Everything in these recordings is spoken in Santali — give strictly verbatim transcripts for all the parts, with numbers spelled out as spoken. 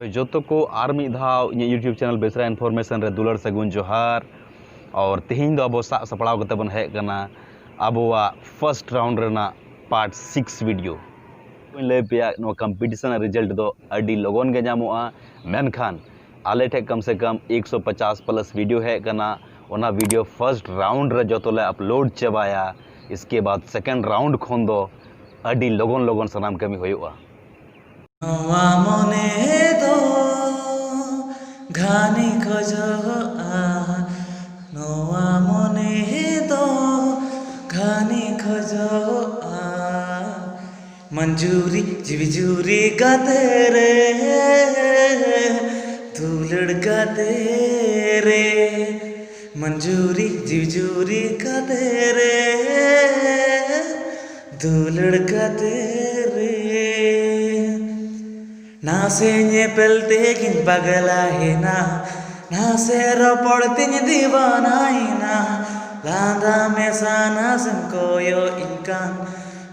ᱡᱚᱛᱚ ᱠᱚ ᱟᱨ ᱢᱤᱫ ᱫᱷᱟᱣ ᱤᱧᱟᱹᱜ YouTube channel ᱵᱮᱥᱨᱟ Information ᱨᱮ ᱫᱩᱞᱟᱹᱲ ᱥᱟᱹᱜᱩᱱ ᱡᱚᱦᱟᱨ᱾ ᱟᱨ ᱛᱮᱦᱮᱧ ᱫᱚ ᱟᱵᱚ ᱥᱟᱜ ᱥᱟᱯᱲᱟᱣ ᱠᱟᱛᱮ ᱵᱚᱱ ᱦᱮᱡ ᱟᱠᱟᱱᱟ ᱟᱵᱚᱣᱟᱜ first round ᱨᱮᱱᱟᱜ part six video᱾ ᱤᱧ ᱞᱟᱹᱭ ᱯᱮᱭᱟ, ᱱᱚᱣᱟ competition ᱨᱮᱱᱟᱜ result ᱫᱚ ᱟᱹᱰᱤ ᱞᱚᱜᱚᱱ ᱜᱮ ᱧᱟᱢᱚᱜᱼᱟ, ᱢᱮᱱᱠᱷᱟᱱ ᱟᱞᱮ ᱴᱷᱮᱱ ᱠᱚᱢ ᱥᱮ ᱠᱚᱢ ᱮᱠᱥᱚ ᱯᱚᱪᱟᱥ plus video ᱦᱮᱡ ᱟᱠᱟᱱᱟ᱾ ᱚᱱᱟ video first round ᱨᱮ ᱡᱚᱛᱚ ᱞᱮ upload ᱪᱟᱵᱟᱭᱟ, ᱤᱥᱠᱮ ᱵᱟᱫ second round ᱠᱷᱚᱱ ᱫᱚ ᱟᱹᱰᱤ ᱞᱚᱜᱚᱱ ᱞᱚᱜᱚᱱ ᱥᱟᱱᱟᱢ ᱠᱟᱹᱢᱤ ᱦᱩᱭᱩᱜᱼᱟ᱾ ᱱᱚᱣᱟ ᱢᱚᱱᱮ ᱫᱚ ᱜᱷᱟᱱᱮ ᱠᱷᱚᱡᱚᱜᱼᱟ, ᱱᱚᱣᱟ ᱢᱚᱱᱮ ᱫᱚ ᱜᱷᱟᱱᱮ ᱠᱷᱚᱡᱚᱜᱼᱟ᱾ ᱢᱚᱧᱡᱩᱨᱤ ᱡᱤᱣᱤ ᱡᱩᱨᱤ ᱜᱟᱛᱮ ᱨᱮ, ᱫᱩᱞᱟᱹᱲ ᱜᱟᱛᱮ ᱨᱮ, ᱢᱚᱧᱡᱩᱨᱤ ᱡᱤᱣᱤ ᱡᱩᱨᱤ ᱜᱟᱛᱮ ᱨᱮ, ᱫᱩᱞᱟᱹᱲ ᱜᱟᱛᱮ ᱨᱮ᱾ ᱱᱟᱥᱮ ᱧᱮᱯᱮᱞ ᱛᱮᱜᱤᱧ ᱯᱟᱜᱽᱞᱟᱭᱮᱱᱟ, ᱱᱟᱥᱮ ᱨᱚᱯᱚᱲ ᱛᱤᱧ ᱫᱤᱣᱟᱱᱟᱭᱮᱱᱟ᱾ ᱞᱟᱸᱫᱟ ᱢᱮᱥᱟ ᱱᱟᱥᱮᱢ ᱠᱚᱭᱚᱜ ᱤᱧ ᱠᱟᱱ,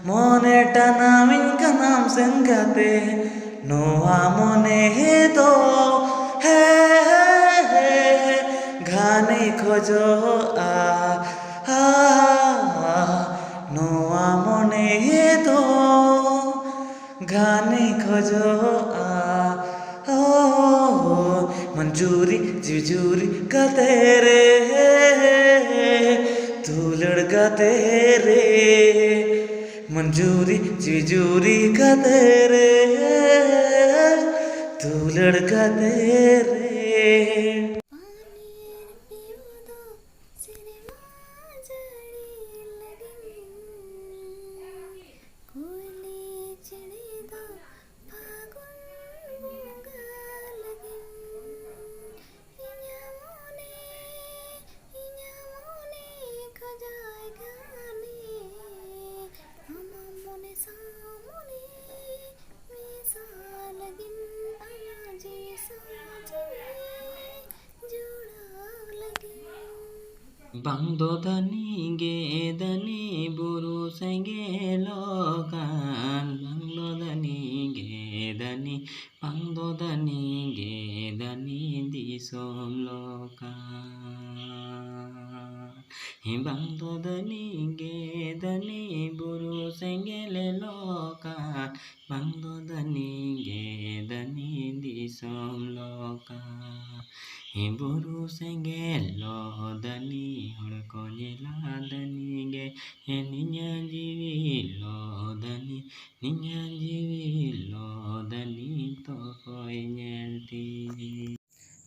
ᱢᱚᱱᱮ ᱴᱟᱱᱟᱣᱤᱧ ᱠᱟᱱᱟᱢ ᱥᱮᱱ ᱠᱟᱛᱮ᱾ ᱱᱚᱣᱟ ᱢᱚᱱᱮ ᱫᱚ ᱦᱮ ᱦᱮ ᱦᱮ ᱜᱷᱟᱱᱮ ᱠᱷᱚᱡᱚᱜᱼᱟ᱾ ᱦᱟ, ᱱᱚᱣᱟ ᱢᱚᱱᱮ ᱫᱚ ᱜᱷᱟᱱᱮ ᱠᱷᱚᱡᱚᱜᱼᱟ᱾ ᱦᱳ, ᱢᱚᱧᱡᱩᱨᱤ ᱡᱤᱣᱤ ᱡᱩᱨᱤ ᱜᱟᱛᱮ ᱨᱮ, ᱫᱩᱞᱟᱹᱲ ᱜᱟᱛᱮ ᱨᱮ, ᱢᱚᱧᱡᱩᱨᱤ ᱡᱤᱣᱤ ᱡᱩᱨᱤ ᱜᱟᱛᱮ ᱨᱮ, ᱫᱩᱞᱟᱹᱲ ᱜᱟᱛᱮ ᱨᱮ᱾ ᱯᱟᱱᱤᱨ ᱯᱤᱭᱳ ᱫᱚ ᱥᱮᱨᱢᱟ ᱡᱟᱹᱲᱤ ᱞᱟᱹᱜᱤᱫ, ᱠᱩᱭᱞᱤ ᱪᱮᱬᱮ ᱫᱚ ᱯᱷᱟᱹᱜᱩᱱ ᱵᱚᱸᱜᱟ ᱞᱟᱹᱜᱤᱫ᱾ ᱤᱧᱟᱹᱜ ᱢᱚᱱᱮ, ᱤᱧᱟᱹᱜ ᱢᱚᱱᱮ ᱠᱷᱚᱡᱟᱭ ᱜᱷᱟᱱᱮ, ᱟᱢᱟᱜ ᱢᱚᱱᱮ ᱥᱟᱶ ᱢᱚᱱᱮ ᱢᱮᱥᱟ ᱞᱟᱹᱜᱤᱫ, ᱟᱢᱟᱜ ᱡᱤᱣᱤ ᱥᱟᱶ ᱡᱤᱣᱤ ᱡᱚᱲᱟᱣ ᱞᱟᱹᱜᱤᱫ᱾ ᱵᱟᱝ ᱫᱚ ᱫᱟᱹᱱᱤ ᱜᱮ ᱫᱟᱹᱱᱤ ᱵᱩᱨᱩ ᱥᱮᱸᱜᱮᱞᱚᱜ ᱠᱟᱱ, ᱵᱟᱝ ᱫᱚ ᱫᱟᱹᱱᱤ ᱜᱮ ᱫᱟᱹᱱᱤ, ᱵᱟᱝ ᱫᱚ ᱫᱟᱹᱱᱤ ᱜᱮ ᱫᱟᱹᱱᱤ ᱫᱤᱥᱚᱢ ᱞᱚᱠᱟᱱ᱾ ᱦᱮᱸ, ᱵᱟᱝ ᱫᱚ ᱫᱟᱹᱱᱤ ᱜᱮ ᱫᱟᱹᱱᱤ ᱵᱩᱨᱩ ᱥᱮᱸᱜᱮᱞ ᱞᱚᱠᱟᱱ᱾ ᱵᱟᱝ ᱫᱚ ᱫᱟᱹᱱᱤ ᱜᱮ ᱫᱟᱹᱱᱤ ᱫᱤᱥᱚᱢ ᱞᱚᱠᱟᱱ᱾ ᱦᱮᱸ, ᱵᱩᱨᱩ ᱥᱮᱸᱜᱮᱞ ᱞᱚ ᱫᱟᱹᱱᱤ ᱦᱚᱲ ᱠᱚ ᱧᱮᱞᱟ ᱫᱟᱹᱱᱤ ᱜᱮ᱾ ᱦᱮᱸ, ᱱᱤᱧᱟ ᱡᱤᱣᱤ ᱞᱚ ᱫᱟᱹᱱᱤ, ᱱᱤᱧᱟ ᱡᱤᱣᱤ ᱞᱚ ᱫᱟᱹᱱᱤ ᱛᱚᱠᱚᱭ ᱧᱮᱞ ᱛᱤᱧ᱾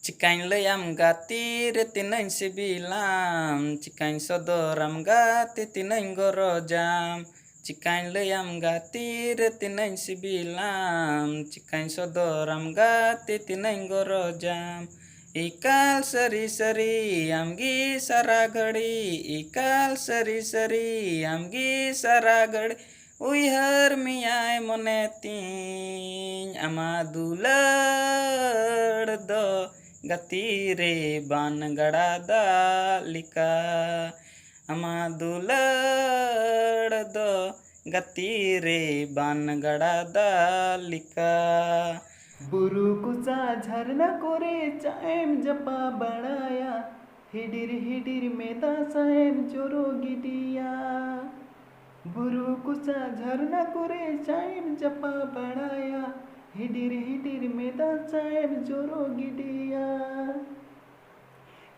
ᱪᱤᱠᱟᱹᱧ ᱞᱟᱹᱭᱟᱢ ᱜᱟᱛᱮ ᱨᱮ ᱛᱤᱱᱟᱹᱧ ᱥᱤᱵᱤᱞᱟᱢ, ᱪᱤᱠᱟᱹᱧ ᱥᱚᱫᱚᱨᱟᱢ ᱜᱟᱛᱮ ᱛᱤᱱᱟᱹᱧ ᱜᱚᱨᱚᱡᱟᱢ᱾ ᱪᱤᱠᱟᱹᱧ ᱞᱟᱹᱭᱟᱢ ᱜᱟᱛᱮ ᱨᱮ ᱛᱤᱱᱟᱹᱧ ᱥᱤᱵᱤᱞᱟᱢ, ᱪᱤᱠᱟᱹᱧ ᱥᱚᱫᱚᱨᱟᱢ ᱜᱟᱛᱮ ᱛᱤᱱᱟᱹᱧ ᱜᱚᱨᱚᱡᱟᱢ᱾ ᱮᱠᱟᱞ ᱥᱟᱹᱨᱤ ᱥᱟᱹᱨᱤ ᱟᱢᱜᱮ ᱥᱟᱨᱟ ᱜᱷᱟᱹᱲᱤ, ᱮᱠᱟᱞ ᱥᱟᱹᱨᱤ ᱥᱟᱹᱨᱤ ᱟᱢᱜᱮ ᱥᱟᱨᱟ ᱜᱷᱟᱹᱲᱤ᱾ ᱩᱭᱦᱟᱹᱨ ᱢᱮᱭᱟᱭ ᱢᱚᱱᱮ ᱛᱤᱧ ᱟᱢᱟᱜ ᱫᱩᱞᱟᱹᱲ ᱫᱚ ᱜᱟᱛᱮ ᱨᱮ ᱵᱟᱱ ᱜᱟᱰᱟ ᱫᱟᱜ ᱞᱮᱠᱟ᱾ ᱟᱢᱟᱜ ᱫᱩᱞᱟᱹᱲ ᱫᱚ ᱜᱟᱛᱮ ᱨᱮ ᱵᱟᱱ ᱜᱟᱰᱟ ᱫᱟᱜ ᱞᱮᱠᱟ᱾ ᱵᱩᱨᱩ ᱠᱚᱪᱟ ᱡᱷᱟᱨᱱᱟ ᱠᱚᱨᱮ ᱪᱟᱜ ᱮᱢ ᱡᱟᱯᱟ ᱵᱟᱲᱟᱭᱟ, ᱦᱤᱰᱤᱨ ᱦᱤᱰᱤᱨ ᱢᱮᱫᱟ ᱥᱟᱦᱮᱢ ᱡᱚᱨᱚ ᱜᱤᱰᱤᱭᱟ᱾ ᱵᱩᱨᱩ ᱠᱚᱪᱟ ᱡᱷᱟᱨᱱᱟ ᱠᱚᱨᱮ ᱪᱟᱜ ᱮᱢ ᱡᱟᱯᱟ ᱵᱟᱲᱟᱭᱟ, ᱦᱤᱰᱤᱨ ᱦᱤᱰᱤᱨ ᱢᱮᱫᱟ ᱥᱟᱦᱮᱢ ᱡᱚᱨᱚ ᱜᱤᱰᱤᱭᱟ᱾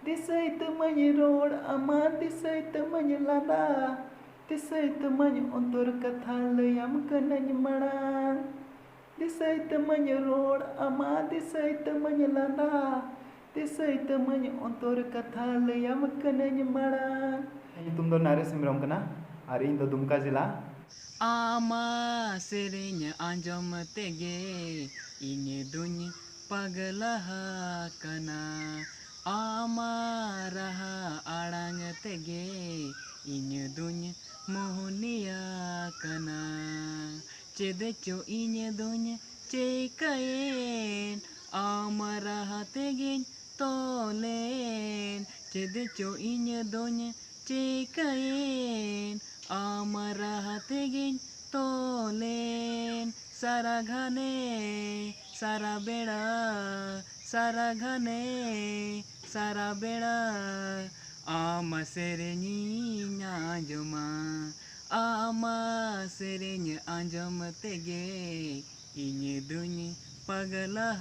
ᱫᱤᱥᱟᱹᱭ ᱛᱟᱢᱟᱧ ᱨᱚᱲ ᱟᱢᱟ, ᱫᱤᱥᱟᱹᱭ ᱛᱟᱢᱟᱧ ᱞᱟᱸᱫᱟ, ᱫᱤᱥᱟᱹᱭ ᱛᱟᱢᱟᱧ ᱚᱱᱛᱚᱨ ᱠᱟᱛᱷᱟ ᱞᱟᱹᱭᱟᱢ ᱠᱟᱹᱱᱟᱹᱧ ᱢᱟᱲᱟᱝ᱾ ᱫᱤᱥᱟᱹᱭ ᱛᱟᱢᱟᱧ ᱨᱚᱲ ᱟᱢᱟ, ᱫᱤᱥᱟᱹᱭ ᱛᱟᱢᱟᱧ ᱞᱟᱸᱫᱟ, ᱫᱤᱥᱟᱹᱭ ᱛᱟᱢᱟᱧ ᱚᱱᱛᱚᱨ ᱠᱟᱛᱷᱟ ᱞᱟᱹᱭᱟᱢ ᱠᱟᱹᱱᱟᱹᱧ ᱢᱟᱲᱟᱝ᱾ ᱤᱧᱟᱹᱜ ᱧᱩᱛᱩᱢ ᱫᱚ ᱱᱟᱨᱮᱥ ᱦᱮᱢᱵᱨᱚᱢ ᱠᱟᱱᱟ ᱟᱨ ᱤᱧ ᱫᱚ ᱫᱩᱢᱠᱟ ᱡᱮᱞᱟ᱾ ᱟᱢᱟᱜ ᱥᱮᱨᱮᱧ ᱟᱸᱡᱚᱢ ᱛᱮᱜᱮ ᱤᱧ ᱫᱩᱧ ᱯᱟᱜᱽᱞᱟ ᱟᱠᱟᱱᱟ᱾ ᱟᱢᱟᱜ ᱨᱟᱦᱟ ᱟᱲᱟᱝ ᱛᱮᱜᱮ ᱤᱧ ᱫᱩᱧ ᱢᱳᱦᱱᱤᱭᱟ ᱠᱟᱱᱟ᱾ ᱪᱮᱫ ᱪᱚ ᱤᱧ ᱫᱩᱧ ᱪᱮᱠᱟᱭᱮᱱ, ᱟᱢ ᱨᱟᱦᱟ ᱛᱮᱜᱮᱧ ᱛᱚᱞᱮᱱ᱾ ᱪᱮᱫ ᱪᱚ ᱤᱧ ᱫᱩᱧ ᱪᱮᱠᱟᱭᱮᱱ, ᱟᱢ ᱨᱟᱦᱟ ᱛᱮᱜᱮᱧ ᱛᱚᱞᱮᱱ᱾ ᱥᱟᱨᱟ ᱜᱷᱟᱱᱮ ᱥᱟᱨᱟ ᱵᱮᱲᱟ, ᱥᱟᱨᱟ ᱜᱷᱟᱱᱮ, ᱥᱟᱨᱟ ᱵᱮᱲᱟ ᱟᱢᱟᱜ ᱥᱮᱨᱮᱧᱤᱧ ᱟᱸᱡᱚᱢᱟ᱾ ᱟᱢᱟᱜ ᱥᱮᱨᱮᱧ ᱟᱸᱡᱚᱢ ᱛᱮᱜᱮ ᱤᱧ ᱫᱩᱧ ᱯᱟᱜᱽᱞᱟ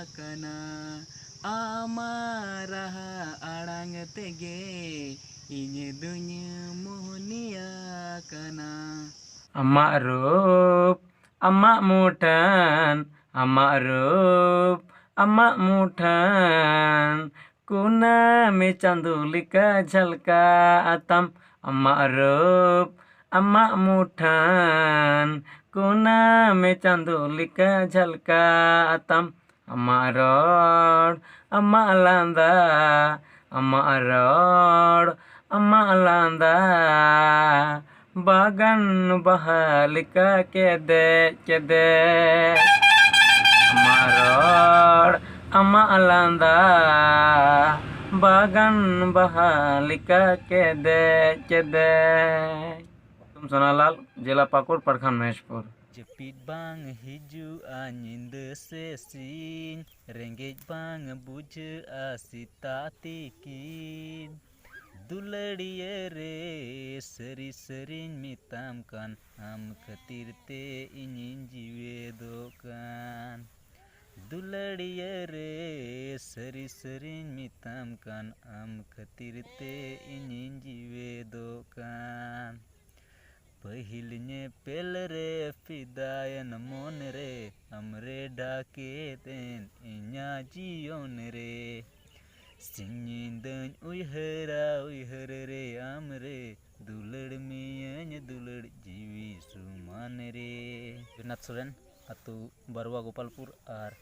ᱟᱠᱟᱱᱟ᱾ ᱟᱢᱟᱜ ᱨᱟᱦᱟ ᱟᱲᱟᱝ ᱛᱮᱜᱮ ᱤᱧ ᱫᱩᱧ ᱢᱳᱦᱱᱤ ᱟᱠᱟᱱᱟ᱾ ᱟᱢᱟᱜ ᱨᱩᱯ, ᱟᱢᱟᱜ ᱢᱩᱴᱷᱟᱹᱱ, ᱟᱢᱟᱜ ᱨᱩᱯ, ᱟᱢᱟᱜ ᱢᱩᱴᱷᱟᱹᱱ, ᱠᱩᱱᱟᱹᱢᱤ ᱪᱟᱸᱫᱚ ᱞᱮᱠᱟ ᱡᱷᱟᱞᱠᱟᱜ ᱛᱟᱢ᱾ ᱟᱢᱟᱜ ᱨᱩᱯ, ᱟᱢᱟᱜ ᱢᱩᱴᱷᱟᱹᱱ, ᱠᱩᱱᱟᱹᱢᱤ ᱪᱟᱸᱫᱚ ᱞᱮᱠᱟ ᱡᱷᱟᱞᱠᱟᱜ ᱛᱟᱢ᱾ ᱟᱢᱟᱜ ᱨᱚᱲ, ᱟᱢᱟᱜ ᱞᱟᱸᱫᱟ, ᱟᱢᱟᱜ ᱨᱚᱲ, ᱟᱢᱟᱜ ᱞᱟᱸᱫᱟ, ᱵᱟᱜᱟᱱ ᱵᱟᱦᱟ ᱞᱮᱠᱟ ᱠᱮᱫᱮᱡ ᱠᱮᱫᱮᱡ᱾ ᱟᱢᱟᱜ ᱨᱚᱲ, ᱟᱢᱟᱜ ᱞᱟᱸᱫᱟ, ᱵᱟᱜᱟᱱ ᱵᱟᱦᱟ ᱞᱮᱠᱟ ᱠᱮᱫᱮᱡ ᱠᱮᱫᱮᱡ᱾ ᱥᱳᱱᱟᱞᱟᱞ, ᱡᱮᱞᱟ ᱯᱟᱠᱩᱲ, ᱯᱨᱚᱠᱷᱚᱸᱰ ᱢᱚᱦᱮᱥᱯᱩᱨ᱾ ᱡᱟᱹᱯᱤᱫ ᱵᱟᱝ ᱦᱤᱡᱩᱜᱼᱟ ᱧᱤᱫᱟᱹ ᱥᱮ ᱥᱤᱧ, ᱨᱮᱸᱜᱮᱡ ᱵᱟᱝ ᱵᱩᱡᱷᱟᱹᱜᱼᱟ ᱥᱮᱛᱟᱜ ᱛᱤᱠᱤᱱ᱾ ᱫᱩᱞᱟᱹᱲᱤᱭᱟᱹ ᱨᱮ, ᱥᱟᱹᱨᱤ ᱥᱟᱹᱨᱤᱧ ᱢᱮᱛᱟᱢ ᱠᱟᱱ, ᱟᱢ ᱠᱷᱟᱹᱛᱤᱨ ᱛᱮ ᱤᱧᱤᱧ ᱡᱤᱣᱮᱫᱚᱜ ᱠᱟᱱ᱾ ᱫᱩᱞᱟᱹᱲᱤᱭᱟᱹ ᱨᱮ, ᱥᱟᱹᱨᱤ ᱥᱟᱹᱨᱤᱧ ᱢᱮᱛᱟᱢ ᱠᱟᱱ, ᱟᱢ ᱠᱷᱟᱹᱛᱤᱨ ᱛᱮ ᱤᱧᱤᱧ ᱡᱤᱣᱮᱫᱚᱜ ᱠᱟᱱ᱾ ᱯᱟᱹᱦᱤᱞ ᱧᱮᱯᱮᱞ ᱨᱮ ᱯᱷᱤᱫᱟᱭᱮᱱ ᱢᱚᱱ ᱨᱮ, ᱟᱢ ᱨᱮ ᱰᱟᱠᱮᱛ ᱮᱱ ᱤᱧᱟᱹᱜ ᱡᱤᱭᱚᱱ ᱨᱮ᱾ ᱥᱤᱧ ᱧᱤᱫᱟᱹᱧ ᱩᱭᱦᱟᱹᱨᱟ, ᱩᱭᱦᱟᱹᱨ ᱨᱮ ᱟᱢ ᱨᱮ, ᱫᱩᱞᱟᱹᱲ ᱢᱤᱭᱟᱹᱧ ᱫᱩᱞᱟᱹᱲ ᱡᱤᱣᱤ ᱥᱩᱢᱟᱱ ᱨᱮ᱾ ᱡᱚᱜᱚᱱᱱᱟᱛᱷ ᱥᱚᱨᱮᱱ, ᱟᱹᱛᱩ ᱵᱟᱨᱣᱟ ᱜᱳᱯᱟᱞᱯᱩᱨ ᱟᱨ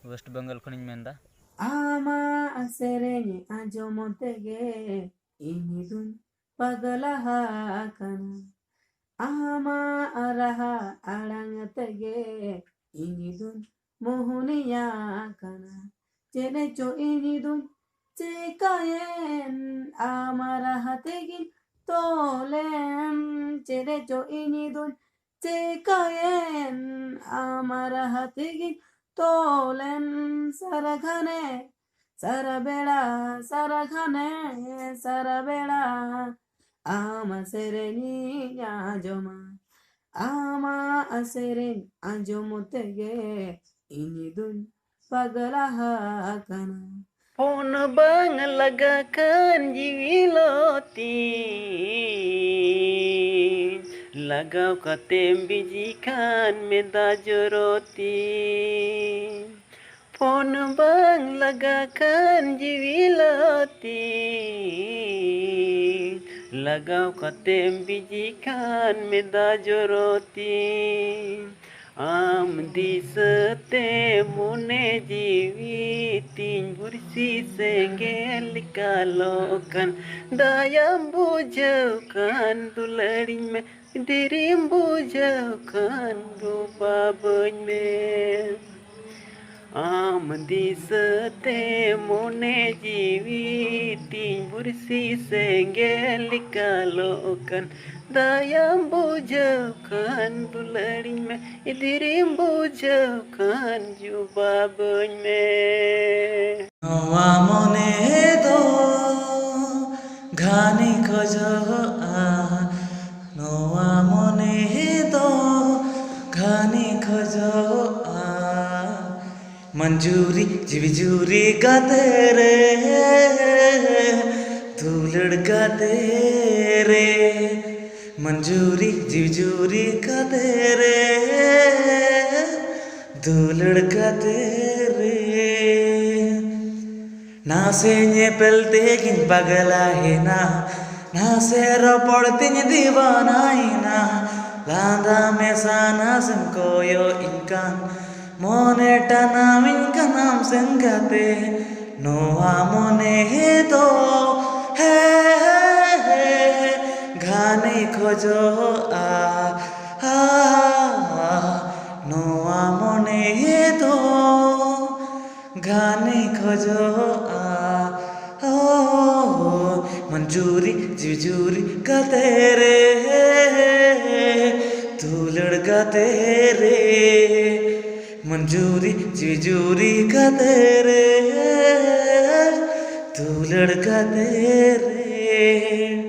ᱳᱭᱮᱥᱴ ᱵᱮᱝᱜᱚᱞ ᱠᱷᱚᱱᱤᱧ ᱢᱮᱱᱫᱟ᱾ ᱟᱢᱟᱜ ᱥᱮᱨᱮᱧ ᱟᱸᱡᱚᱢ ᱛᱮᱜᱮ ᱤᱧ ᱫᱩᱧ ᱯᱟᱜᱽᱞᱟ ᱟᱠᱟᱱᱟ᱾ ᱟᱢᱟᱜ ᱨᱟᱦᱟ ᱟᱲᱟᱝ ᱛᱮᱜᱮ ᱤᱧ ᱫᱩᱧ ᱢᱳᱦᱱᱤᱭᱟ ᱟᱠᱟᱱᱟ᱾ ᱪᱮᱫ ᱪᱚ ᱤᱧ ᱫᱩᱧ ᱪᱮᱠᱟᱭᱮᱱ, ᱟᱢᱟᱜ ᱨᱟᱦᱟ ᱛᱮᱜᱮᱧ ᱛᱚᱞᱮᱱ᱾ ᱪᱮᱫ ᱪᱚ ᱤᱧ ᱫᱩᱧ ᱪᱤᱠᱟᱹᱭᱮᱱ ᱟᱢᱟᱜ ᱨᱟᱦᱟ ᱛᱮᱜᱮᱧ ᱛᱚᱞᱮᱱ ᱥᱟᱨᱟ ᱜᱷᱟᱱᱮ, ᱥᱟᱨᱟ ᱵᱮᱲᱟ, ᱥᱟᱨᱟ ᱜᱷᱟᱱᱮ, ᱥᱟᱨᱟ ᱵᱮᱲᱟ ᱟᱢᱟᱜ ᱥᱮᱨᱮᱧᱤᱧ ᱟᱸᱡᱚᱢᱟ᱾ ᱟᱢᱟᱜ ᱥᱮᱨᱮᱧ ᱟᱸᱡᱚᱢ ᱛᱮᱜᱮ ᱤᱧ ᱫᱩᱧ ᱯᱟᱜᱽᱞᱟ ᱟᱠᱟᱱᱟ᱾ ᱯᱷᱳᱱ ᱵᱟᱝ ᱞᱟᱜᱟ ᱠᱷᱟᱱ ᱡᱤᱣᱤ ᱞᱚ ᱛᱤᱧ, ᱞᱟᱜᱟᱣ ᱠᱟᱛᱮᱢ ᱵᱤᱡᱤ ᱠᱷᱟᱱ ᱢᱮᱫ ᱫᱟᱜ ᱡᱚᱨᱚ ᱛᱤᱧ᱾ ᱯᱷᱳᱱ ᱵᱟᱝ ᱞᱟᱜᱟ ᱠᱷᱟᱱ ᱡᱤᱣᱤ ᱞᱚ ᱛᱤᱧ, ᱞᱟᱜᱟᱣ ᱠᱟᱛᱮᱢ ᱵᱤᱡᱤ ᱠᱷᱟᱱ ᱢᱮᱫ ᱫᱟᱜ ᱡᱚᱨᱚ ᱛᱤᱧ᱾ ᱟᱢ ᱫᱤᱥᱟᱹᱛᱮ ᱢᱚᱱᱮ ᱡᱤᱣᱤ ᱛᱤᱧ ᱵᱩᱨᱥᱤ ᱥᱮᱸᱜᱮᱞ ᱞᱮᱠᱟ ᱞᱚᱜ ᱠᱟᱱ᱾ ᱫᱟᱭᱟᱢ ᱵᱩᱡᱷᱟᱹᱣ ᱠᱷᱟᱱ ᱫᱩᱞᱟᱹᱲᱤᱧ ᱢᱮ, ᱫᱤᱨᱤᱢ ᱵᱩᱡᱷᱟᱹᱣ ᱠᱷᱟᱱ ᱰᱩᱵᱟᱵᱟᱹᱧ ᱢᱮ᱾ ᱟᱢ ᱫᱤᱥᱟᱹᱛᱮ ᱢᱚᱱᱮ ᱡᱤᱣᱤ ᱛᱤᱧ ᱵᱩᱨᱥᱤ ᱥᱮᱸᱜᱮᱞ ᱞᱮᱠᱟ ᱞᱚᱜ ᱠᱟᱱ᱾ ᱫᱟᱭᱟᱢ ᱵᱩᱡᱷᱟᱹᱣ ᱠᱷᱟᱱ ᱫᱩᱞᱟᱹᱲᱤᱧ ᱢᱮ, ᱫᱤᱨᱤᱢ ᱵᱩᱡᱷᱟᱹᱣ ᱠᱷᱟᱱ ᱡᱩᱵᱟᱵᱟᱹᱧ ᱢᱮ᱾ ᱱᱚᱣᱟ ᱢᱚᱱᱮ ᱫᱚ ᱜᱷᱟᱱᱮ ᱠᱷᱚᱡᱚᱜᱼᱟ, ᱱᱚᱣᱟ ᱢᱚᱱᱮ ᱫᱚ ᱜᱷᱟᱱᱮ ᱠᱷᱚᱡᱚᱜᱼᱟ᱾ ᱢᱚᱱᱡᱩᱨᱤ ᱡᱤᱣᱤ ᱡᱩᱨᱤ ᱜᱟᱛᱮ ᱨᱮ, ᱫᱩᱞᱟᱹᱲ ᱜᱟᱛᱮ ᱨᱮ, ᱢᱚᱱᱡᱩᱨᱤ ᱡᱤᱣᱤ ᱡᱩᱨᱤ ᱜᱟᱛᱮ ᱨᱮ, ᱫᱩᱞᱟᱹᱲ ᱜᱟᱛᱮ ᱨᱮ᱾ ᱱᱟᱥᱮ ᱧᱮᱯᱮᱞ ᱛᱮᱜᱤᱧ ᱯᱟᱜᱽᱞᱟᱭᱮᱱᱟ, ᱱᱟᱥᱮ ᱨᱚᱯᱚᱲ ᱛᱤᱧ ᱫᱤᱣᱟᱱᱟᱭᱮᱱᱟ᱾ ᱞᱟᱸᱫᱟ ᱢᱮᱥᱟ ᱱᱟᱥᱮᱢ ᱠᱚᱭᱚᱜ ᱤᱧ ᱠᱟᱱ, ᱢᱚᱱᱮ ᱴᱟᱱᱟᱣᱤᱧ ᱠᱟᱱᱟᱢ ᱥᱮᱱ ᱠᱟᱛᱮ᱾ ᱱᱚᱣᱟ ᱢᱚᱱᱮ ᱫᱚ ᱦᱮ ᱜᱷᱟᱱᱮ ᱠᱷᱚᱡᱚᱜᱼᱟ᱾ ᱦᱟ, ᱱᱚᱣᱟ ᱢᱚᱱᱮ ᱫᱚ ᱜᱷᱟᱱᱮ ᱠᱷᱚᱡᱚᱜᱼᱟ᱾ ᱦᱳ, ᱢᱚᱱᱡᱩᱨᱤ ᱡᱤᱣᱤ ᱡᱩᱨᱤ ᱜᱟᱛᱮ ᱨᱮ, ᱫᱩᱞᱟᱹᱲ ᱠᱟᱛᱮ ᱨᱮ, ᱢᱚᱱᱡᱩᱨᱤ ᱡᱤᱣᱤ ᱡᱩᱨᱤ ᱠᱟᱛᱮ ᱨᱮ, ᱫᱩᱞᱟᱹᱲ ᱠᱟᱛᱮ ᱨᱮ᱾